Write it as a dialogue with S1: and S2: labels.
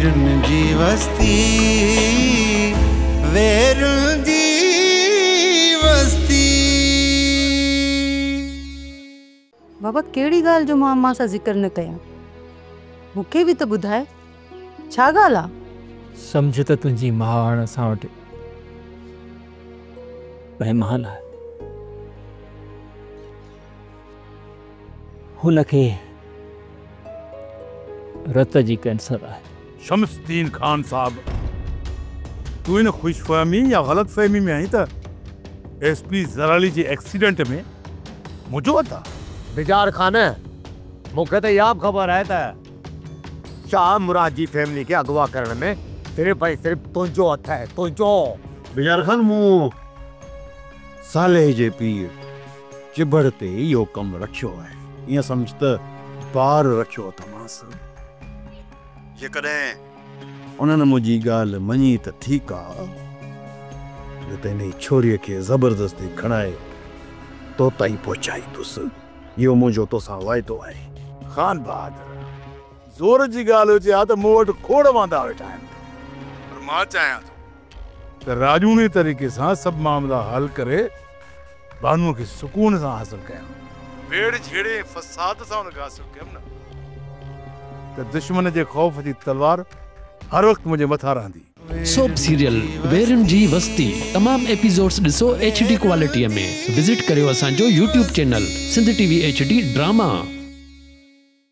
S1: ويرن جي وستي، ويرن جي وستي.
S2: بابا ڪهڙي ڳالهه جو مان امان سان ذڪر نه ڪيان؟ مون کي به ته ٻڌاء، ڇا ڳالهه آ؟
S3: سمجهه ته تنهنجي ماء هاڻ اسان وٽ مهمان آهي. هن کي رت جي ڪينسر آهي.
S4: شمس الدين خان صاحب، تون ان خوش فهمي يا غلط فهمي ۾ آهين ته ايس پي زرالي جي ايڪسيڊنٽ ۾ منهنجو هٿ آهي.
S5: بجار خان، مون کي ته اها به خبر آهي ته شاهه مراد جي فيملي کي اغوا ڪرڻ ۾ صرف ۽ صرف تنهنجو هٿ آهي، تنهنجو.
S6: بجار خان، مون صالح جي پيء چڀڙ تي اهو ڪم رکيو آهي. ائين سمجهه ته بار رکيو اٿمانس. جيڪڏهن انهن منهنجي ڳالهه مڃي ته ٺيڪ آ، نه ته انهي ڇوريء کي زبردستي کڻائي تو تائين پهچائيندس. اهو منهنجو توسان واعدو آهي.
S4: خان بهادر، زور جي ڳالهه هجي ها ته مون وٽ کوڙ واندا ويٺا آهن، پر مان چاهيان ٿو ته راڄوڻي طريقي سان سڀ معاملا حل ڪري بانوء کي سڪون سان حاصل ڪيان. ويڙهه جهيڙي ۽ فساد سان ان کي حاصل ڪيم نه ته دشمن جي خوف جي تلوار هر وقت منهنجي مٿان رهندي.
S7: سوپ سيريل ويرين جي وستي تمام ايپيسوڊس ڏسو ايڇ ڊي ڪوالٽي ۾ وزٽ ڪريو اسان جو YouTube channel Sindh T V H D drama.